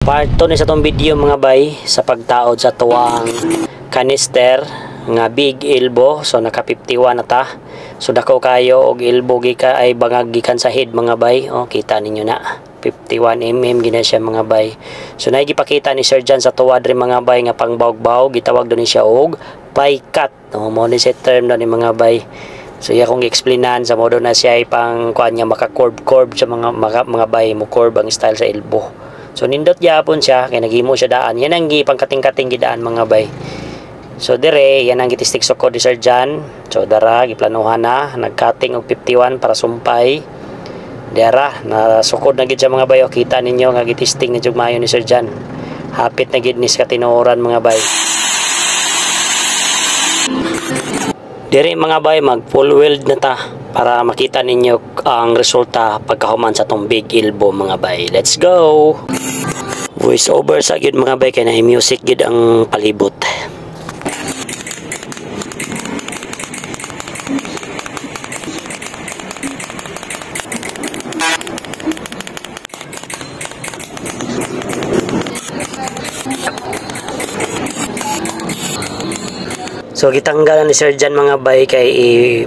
Part 2 ni sa tong video mga bay sa pagtaod sa tuwang kanister nga big elbow. So naka 51 na ta. So dako kayo og elbow gika ay bangag gikan sa head mga bay. Oh, kita ninyo na 51 mm gina siya mga bay. So naigipakita ni Sir John sa tuwa diri mga bay nga pangbawg-bawg, gitawag do ni siya og pie cut. No, mo ni siya term do ni mga bay. So iya kong gi-explainan sa modo na siya ay pang kuan nga maka curve curve sa mga bay, mo curve ang style sa elbow. So nindot gyapon siya kay naghimo siya daan. Yan ang gipangkating-kating gidaan mga bay. So dire yan ang gitistik sukod ni Sir John. So dara giplanuhan na, nagcutting og 51 para sumpay. Dara na sukod na gid siya mga bay. O, kita ninyo nga gitisting ni jud maayo ni Sir John. Hapit na gid ni sa katinuoran mga bay. Dire mga bay, mag full weld na ta para makita ninyo ang resulta pagkahuman sa tong big elbow mga bay. Let's go! Voice over sa gid mga bay kay na music gid ang palibot. So gitanggalan ni Sir John mga bay kay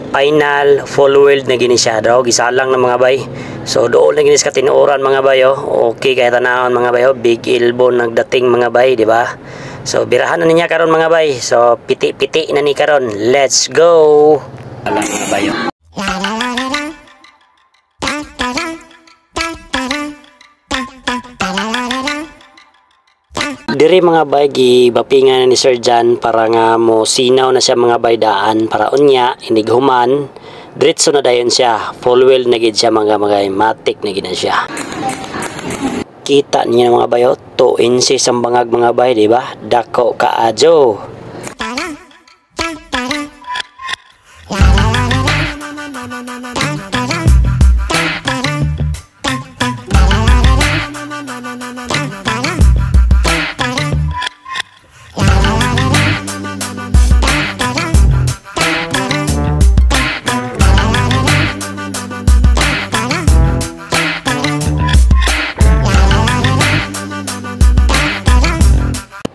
final full weld na gini siya daw, gisalang na mga bay. So doon na gini sa katinuoran mga bay, oh. Okay kay tanawon mga bay, oh. Big elbow nagdating mga bay, di ba? So birahan na niya karon mga bay. So piti-piti na ni karon. Let's go. Alam mga bay, oh. Diri mga bay, gibapingan ni Sir John para nga mo sinaw na siya mga bay daan para unya inighuman diretso na dayon siya, full weld na gid siya mga bay, matik na gid na siya. Kita niyo mga bay, oh, 2 inches ang bangag mga bay, di ba? Dako kaajo.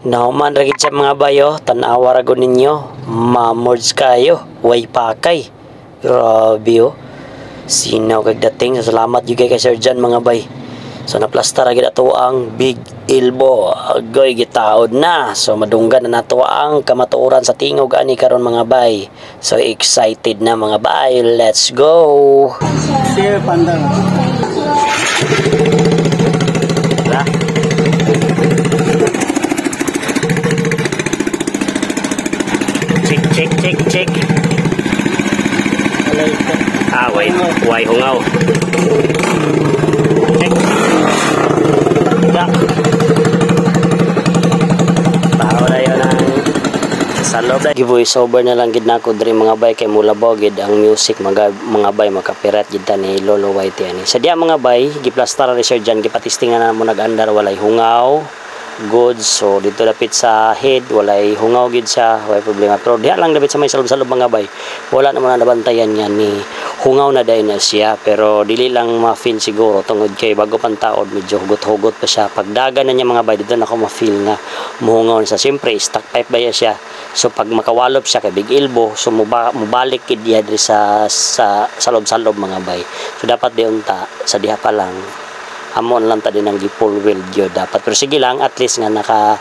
Nahuman ra gid siya mga bayo, tan-awa ra gud ninyo, mamords kayo, way pakay. Grabe oh. Sinaw kag dating. So, salamat gyud kay Sir John mga bay. So naplastar ra gid ato ang big elbow. Agoy gitaod na. So madunggan na nato ang kamatuoran sa tingog ani karon mga bay. So excited na mga bay. Let's go. Sir Pandang. Check, check, check, check. Ah, way, way hungaw. Check. Da. Tao na yun ang sa loob. Gi-voice over na lang gid nako diri mga bay kay mulabaw gid ang music mga bay, makapirat gid ta ni Lolo Whitey ani. Sa diya mga bay, giplastar ni Sir John, gipatistingan na mo nag-andar, walay hungaw. Good. So dito dapit sa head walay hungaw gid siya, walay problema. Pero diha lang dapit sa may salob-salob mga bay, wala naman na nabantayan nga ni hungaw na dahil na siya, pero dili lang ma-feel siguro tungod kay bago pang taod medyo hugot-hugot pa siya. Pagdagan na niya mga bay, dito na ako ma-feel nga muhungaw na siya. Siyempre stock pipe ba siya, so pag makawalop siya kay big elbow, so mubalik gid diha diri sa salob-salob mga bay. So dapat di unta sa diha pa lang amon lang ta din ang gi-full weld gyud dapat. Pero sige lang, at least nga naka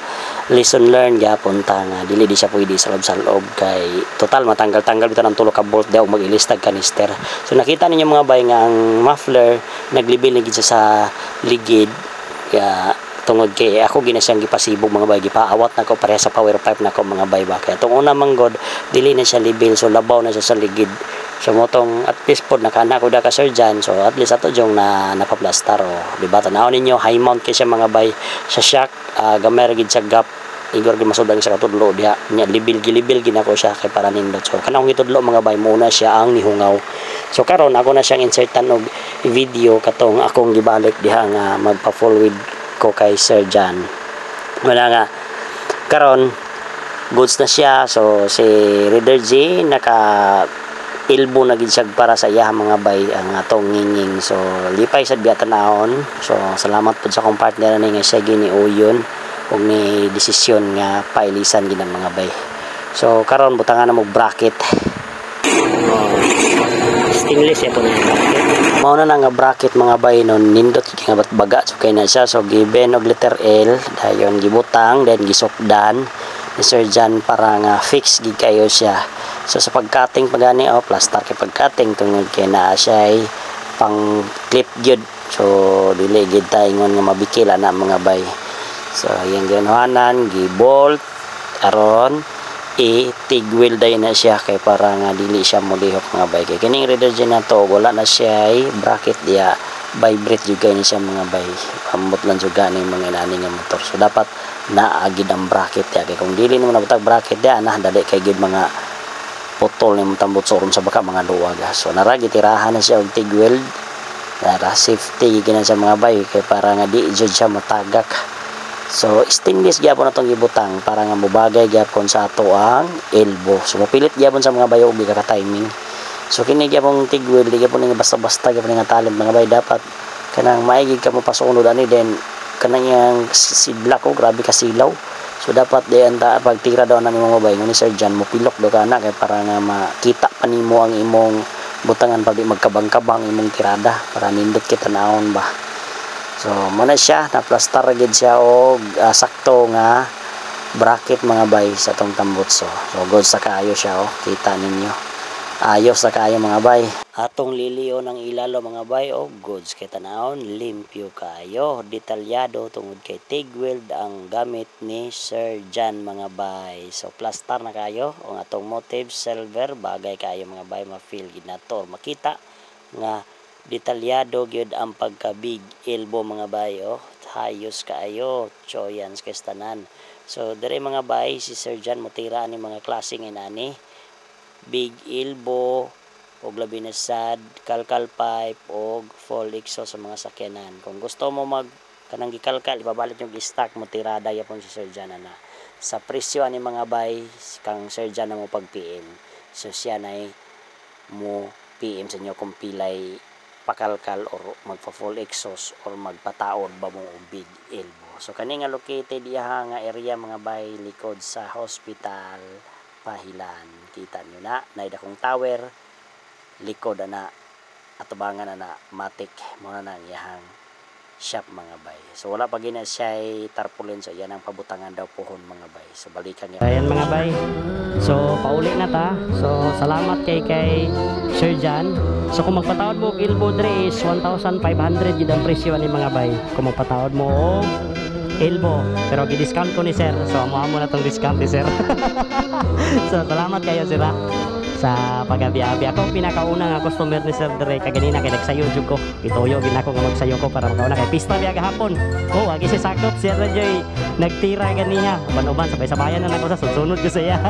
lesson learn gyapon ta nga dili di siya pwede sa loob kay total matanggal-tanggal bitaw ng tulo ka bolt daw mag-ilistag kanister. So nakita ninyo mga bay nga ang muffler naglibil ni gid siya sa ligid, kaya tungod kay ako gina siyang gipasibog mga bay, gipaawat nako pareha sa power pipe nako mga bay ba. Kaya tong una man god dili na siya libil, so labaw na siya sa ligid. So motong at least pod nakana ko da ka Sir John, so at least ato jong na napaplastar, oh, di ba? Tan-aw ninyo high mount kay siya mga bay sa shock, gamay ra gid siya gap, igor gid masudang sa katudlo diha nya libil gilibil gid nako siya kay para nindot. So kanang gitudlo mga bay, muna siya ang nihungaw. So karon ako na siyang insertan og video katong akong gibalik diha nga magpa full with ko kay Sir John. Wala nga karon goods na siya. So si Reader G naka Elbow na gid siya para sa iya, mga bay, ang atong nginging. So lipay sad biya tanawon. So salamat pud sa akong partner ani nga siya gini uyon ug ni desisyon nga pailisan gid ang, mga bay. So karon butangan na mo bracket. Oh, stainless ya po na bracket. Mao na nga bracket, mga bay, no, nindot nga bat baga so kay na siya. So giben og letter L, dayon gibutang, then gisukdan ni Sir John para nga fix gid kayo siya. So sa pagcutting pa gani, oh, plaster kay pagcutting tungod kay naa siya ay pang clip gyud. So dili gid ta ingon nga mabikil ana, mga bay. So iyang gianuhanan, gi-bolt aron i-TIG weld day na siya kay para nga dili siya molihok, mga bay. Kay kining Raider J na to, wala na siya ay bracket diya, vibrate jud kay ni siya, mga bay. Ambot lang jud gani mga inani nga motor. So dapat naa gid ang bracket diya kay kung dili nimo nabutag bracket diya na, dali kay gid mga putol ni tambutso sa baka mga luwag. So nara, gitirahan na siya og TIG weld. Nara, safety gid na siya, mga bay, kay para nga di jud siya matagak. So stainless gyapon atong gibutang para nga mobagay gyapon sa ato ang elbow. So mopilit gyapon sa, mga bayo, og ka timing. So kini gyapon TIG weld, di gyapon nga basta-basta gyapon nga talent, mga bay. Dapat kanang maigi ka mo pasunod ani, then kanang yang sidlak ko, grabe ka silaw. So dapat di anta pagtira daw na nimo, mga bay, nguni Sir John mopilok do kana kay para nga makita pa nimo ang imong butangan para di magkabang-kabang imong tirada, para nindot kita naon ba. So mo na siya, na-plaster gid siya og sakto nga bracket, mga bay, sa atong tambutso. So good sa kaayo siya, oh, kita ninyo. Ayos sa kaayo, mga bay. Atong liliyo ng ilalo, mga bay, oh, goods kay tanawon, limpyo kaayo, detalyado tungod kay TIG weld ang gamit ni Sir John, mga bay. So plaster na kayo ang atong motive silver, bagay kaayo, mga bay, ma-feel gid nato, makita nga detalyado gyud ang pagka big elbow, mga bay, oh. Hayos kaayo, choyans kay tanan. So dire, mga bay, si Sir John motira ani mga klase nga inani, big elbow og labi na sad kalkal pipe og full exhaust sa mga sakyanan. Kung gusto mo mag kanang gikalkal, ipabalit yung stock mo, tirada yapon si Sir John ana. Sa presyo ani, mga bay, kang Sir John na mo pag PM. So siya nay mo PM sa inyo kung pilay pakalkal or magpa full exhaust or magpataod ba mo og big elbow. So kani nga located diha nga area, mga bay, likod sa hospital Pahilan. Kita nyo na, naay dakong tower, likod ana, atubangan ana, matik mo na ang iyahang shop, mga bay. So wala pa gina siya tarpaulin, so yan ang pabutangan daw pohon, mga bay. So balikan niya. Ayan, mga bay. So pauli na ta. So salamat kay Sir John. So kung magpataod mo og elbow dre is 1,500 yun ang presyo ani, mga bay. Kung magpataod mo og elbow. Pero gi-discount ko ni sir. So amo-amo na tong discount ni sir. So salamat kayo, sir, sa pagabi-abi. Ako ang pinakauna nga customer ni Sir dre kaganina kay nagsayo jud ko. Ituyo gid nako nga magsayo ko para makauna kay pista biya gahapon. Oh, agi si sakop Sir Joy nagtira ganiha. Uban-uban sabay-sabayan na nako sa sunod ko sa iya.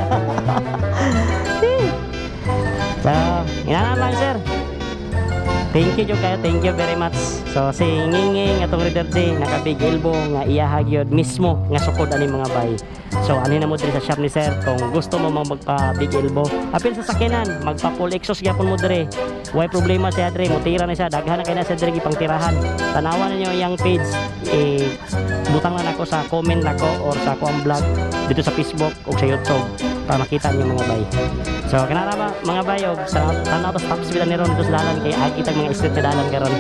So, ingana lang, sir. Thank you jud kayo, thank you very much. So si Nginging atong Raider J naka big elbow nga iyaha gyud mismo nga sukod ani, mga bay. So ani na mo diri sa shop ni sir kung gusto mo mang magpa big elbow. Apil sa sakyanan, magpa full exhaust gyapon mo diri. Way problema siya diri, mutira na siya, daghan na kay na siya diri gipangtirahan. Tanawan ninyo iyang page, eh, butang na nako sa comment nako or sa ako ang vlog dito sa Facebook o sa YouTube para makita niyo, mga bay. So kanara ba, mga bay, og sa tanaw ta stop sila ni ron dito sa dalan kay agi tag mga street sa dalan karon.